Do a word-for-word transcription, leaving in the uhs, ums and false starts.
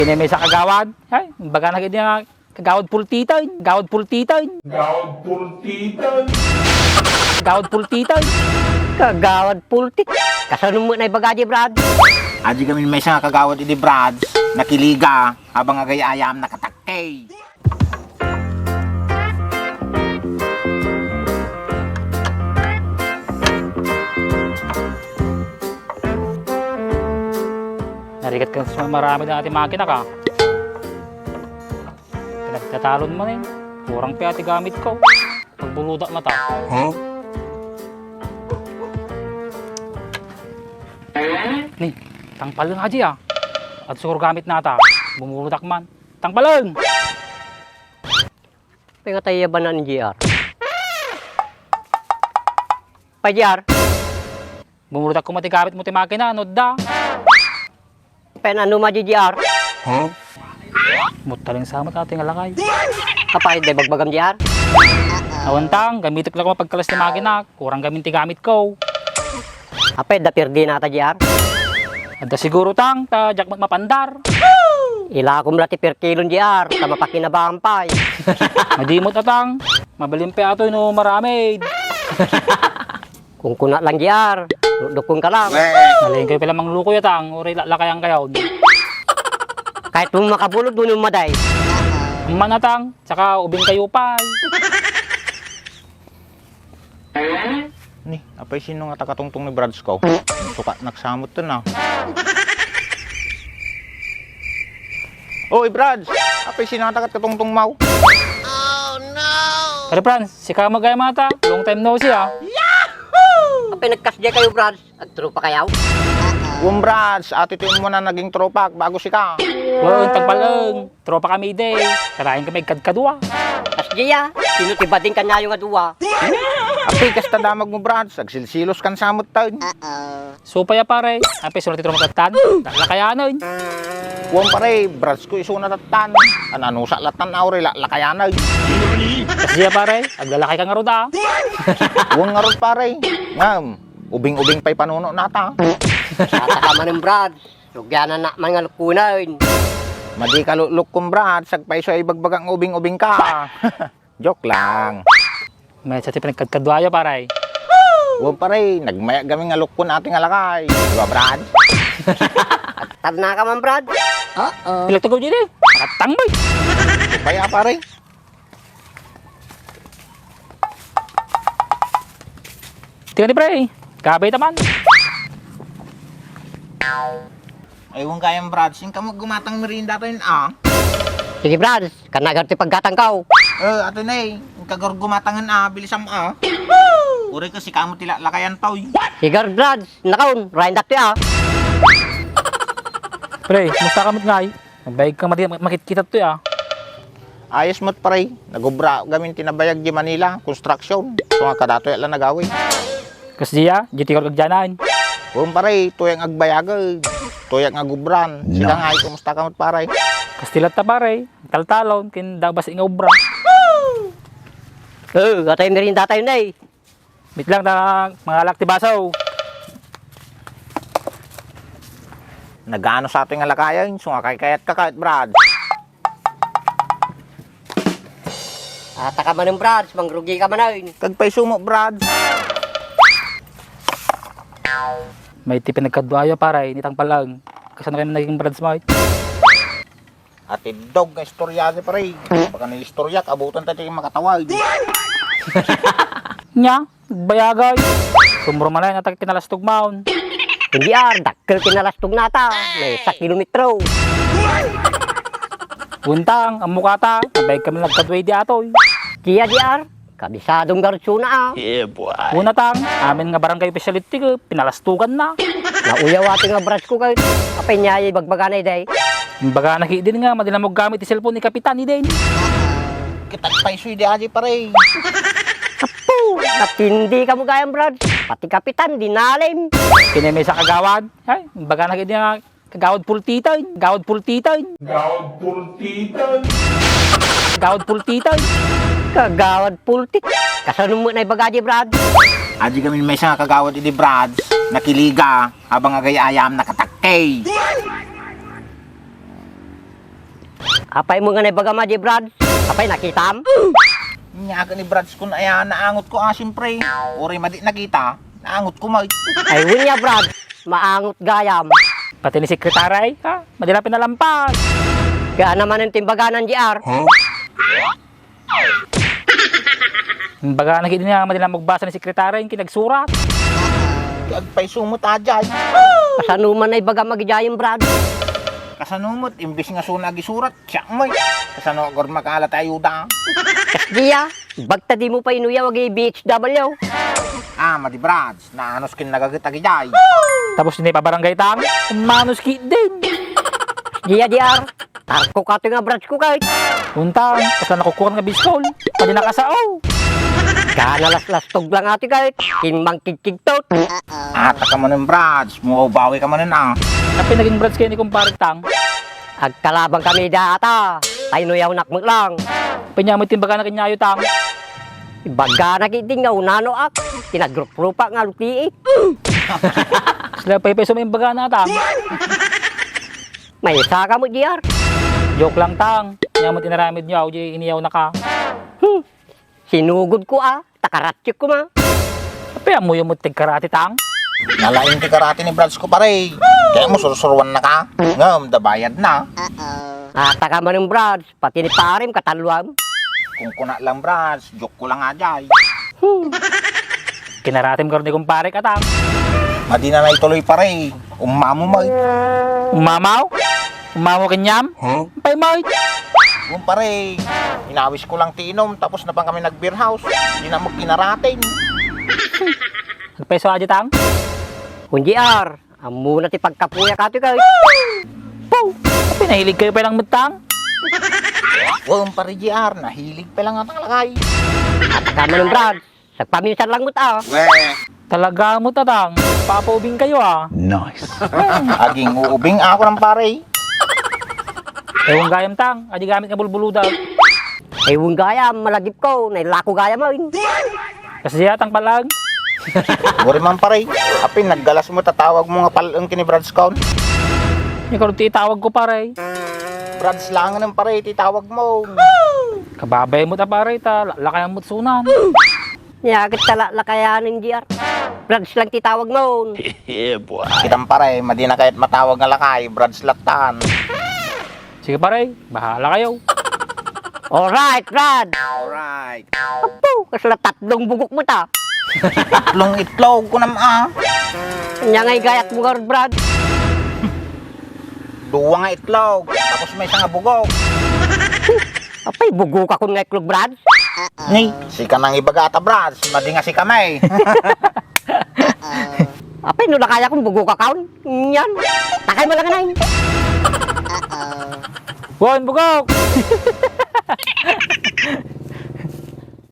Kini maysa kagawad. Ay, imbagana kadi nga kagawad pultiten. Kagawad pultiten. Kagawad pultiten. Kagawad pultiten. Kagawad pultit. Kasano met nga ibaga di, Brad? Adi kami maysa nga kagawad idi, Brad. Nakiliga. Abang agay-ayam nakatakki. Narigat ka sa marami na ati makina ka. Pinagtatalon man eh. Kurang pa ati gamit ko. Pagbuludak mata. Huh? Ni, tangpalen nga di ah. At siguro gamit nata. Bumuludak man. Tangpalen! Pingatay ya ba na ni G R? Pa G R? Bumuludak ko mati gamit mo ti makina, ano da? Pen ano ma G R? Huh? Mutaling samat ati nga lakay. Apay, di bagbagam G R? Awan tang, gamitek la ko mapagkalas ti makina. Kurang gamin ti gamit ko. Apay, da pirdi nata G R? Adda siguro tang, ta diak met mapandar. Ilakom la ti pirkilon G R, ta mapakinabangan pay. Madimot atang, mabalin pay atoy no maramid. Kung kuna lang G R, dukdukon ka lang. Nalingkoy pala manglukoy atang, uray lakayan kayo. Kahit mo makabulod, ngunit maday. Ang manatang, tsaka ubing kayo pay. Ni, apay sino nga takatungtong ni Brads ko? Sukat nagsamot to na. Oy, Brads! Apay sino nga takatungtong mo? Pare Franz, sika mo gaya mata. Long time no see, ah. Apay nagkasdiay kayo, Brads? Agtropa kayaw? Wen, Brads, ati ti umuna naging tropak bago sika. Wen, tagpaleng. Tropa kami idi. Karayan kami agkadkadua. Kasdiay, sino ti bading kanayo nga dua? Apay, kasta damag mo, Brads. Agsilsilos kan samot tayo. Supaya, pare. Apay, sino ti tropa tattan? Lakayanan. Wen, pare, Brads ko isuna tattan. Ananusa latan, aure, lakayanan. Kasdiay, pare. Aglalakay ka nga ruda. Wen, nga rud, pare. Ngam. Ubing-ubing pay panuno nata. Sata ka manen, Brad. Sugyanan na man nga lukunen. Madi ka lu-, lukkon, Brad. Sagpayso ay bagbagak nga ubing-ubing ka. Joke lang. Maysa ti panagkadkaduayo, pare. Wen, pare. Nagmayag kami nga lukkon ati nga lakay. Di ba, Brad? Agtarna ka man, Brad. Uh-oh. Pilagtugaw di, di. Nakatanggoy. Kaya, pare. Tingnan ni pre, kabay taman. Ay, huwag kayang, Brad. Sing ka maggumatang merienda to yun, ah. Sige, Brad. Kanagar ti paggatang ka, oh. Eh, ato na eh. Ang kagar gumatangan, ah. Bilisam, ah. Uri ko, si kamo tila lakayan to, eh. Sige, Brad. Nakaon, rain dakti, ah. Pre, musta ka met ngay? Nagbayag ka madi-, makitkitat to, ah. Ayos met, pare. Nagubra gamin ti nabayag di Manila, construction. So nga, kadatoy la nagawi. Kasdiya, di ti kargagyanan. Wen, pare, tuyak nga agbayag, eh. Tuyak nga agubran. Sika nga, ay, kumusta ka met, pare? Kastilat ta, pare. Taltalon, kin dabas nga ubra. Eh, atay merienda tayo na, eh. Wait lang, ta mangalak ti baso. Nagano sa ato nga lakayan, so nga kaykayat ka kahit, Brad. Ata ka manen, Brad, mangrugi ka manen. Kagpay sumo, Brad. May ti pinagkaduayo, pare, ni tangpalang. Kasano kayo naging Brad Smart? Atiddog nga istorya di, pare. Baka ni istorya, abutan tayo yung makatawag. Nya, bayagay. Sumro man ay natak kinalastog maon. Hindi ar, dakkel kinalastog nata. May sa kilometro. Buntang, ang mukata. Nabay kami nagkadway di atoy. Kiya di ar. Kabisadong garitsuna, ah. Yeah, boy. Una tang, amin nga barangay official iti, eh, pinalastugan na. Nauyaw ati nga brush ko kay apay niya ay bagbaganay day. Imbaga na ki din nga, madi na mo gamit ti cellphone ni Kapitan ni din. Kitag payso di aji pare. Apo, natindi ka mo gayam, Brad. Pati Kapitan, di nalim. Kineme sa kagawad. Ay, imbaga na ki din nga, Kagawad pultitan, kagawad pultitan. Kagawad pultitan. Kagawad pultitan. Kagawad pultit. Kasano mo na ibaga di, Brad? Adi kami maysa nga kagawad idi, Brad. Nakiliga, abang agay-ayam, nakatakki. Apay mo nga naibagam a di, Brad? Apay, nakitam? Nya ket ni Brads kun aya naangot ko a, siyempre. Uray madi nakita, naangot ko met. Ay, wen ya, Brad. Maangot gayam. Pati ni sekretary, ha? Madi la pinalampas. Kaya naman yung timbaganan, G R. Imbaga na gid niya, madi la magbasa ni sekretary yung kinagsurat. Agpayso met a jay. Kasano man ay baga magijayan, Brad? Kasano met, imbis nga suna agisurat, siak met. Kasano agur makaala ti ayuda? Kas diya, bagta di mo pa inuyaw agi B H W. Ah, madi, Brad. Naanos ken nagaget a gidiay. Tapos dini pabarangay tang, ummanos ketdin. Diya, G R. Tarko kato nga Brads ko kay. Untang, kasla nakukuan nga biskol. Padi nakasao. Kana laslastog lang ati kay. Kin mangkigkigtot. Ata ka manen, Brads. Mubawi ka manen, ah. Apay naging Brads kayo ni kumpare tang? Agkalaban kami data. Painuyaw nakmut lang. Panyamit timbaga na kanyayo tang. Ibagana ketdin nga unano ak, kinagrup-rupa nga lutii. Sila pay pay sumimbagana, tang. Maysa ka met, G R. Joke lang, tang. Nya met inaramid nyo, aw, di iniyaw na ka. Hmm. Sinugod ko, ah. Takaratsik ko, ma. Apay, amuyo mo ti karate, tang? Nalaing ti karate ni Brads ko, pare. Kaya mo sursuruan na ka. Ngem, da bayad na. Ata ka manen, Brads. Pati ni parem katalluam. Kung kuna lang, Brads, joke ko lang a jay. Hmm. Kinaratem garud ni kumpare ka, tang. Madi na naituloy, pare. Ummamo met. Ummamaw? Ummamo kenyam? Huh? Pay met. Kumpare, inawis ko lang ti inum, tapos na pa kami nag-beer house. Di na mo kinaratem. Nagpeso aja, tang? Kun G R. Ammona ti pagkapuya kato kay. Pow! Apay, nahilig kayo pa lang met, tang? Wen, pare G R, nahilig pa lang atang lakay. Ata ka manen, Brad. Sagpaminsan lang met, ah. Weh. Talaga met, tang. Papaubing kayo, ah. Nice. Aging uubing ako ng pare. Ewan gayam, tang. Adi gamit nga bulbuluda. Ewan gayam, malagip ko. Nailako gayam, ay. Kasi yatang palag. Uri man, pare. Apay, naggalas mo, tatawag mo nga pal-eng kini Brads kaon. Ni karud ti itawag ko, pare. Brads lang ng pare, ti tawag mo. Kababay mo ta, pare, ta la-, lakayan mo't sunan. Nya, ket ta la-, lakayan ng G R. Brads lang ti tawag mo. Yeah, boy. Kitang pare, madi na kayat matawag nga lakay, Brads latan. Sige, pare. Bahala kayo. Alright, Brad. Alright. Apo, kasla tatlong bugok mo ta. Tatlong itlog ko nam, ah. Nya nga igayat mo garud, Brad. Duwa nga itlog, tapos maysa nga bugok. Apay, bugok akon nga itlog, Brad. Ni, sika nang ibaga ata, Brad. Madi nga sika may. Apay, no lakaya kong bugok akon. Yan. Takay mo lang, anay. Wan, bugok!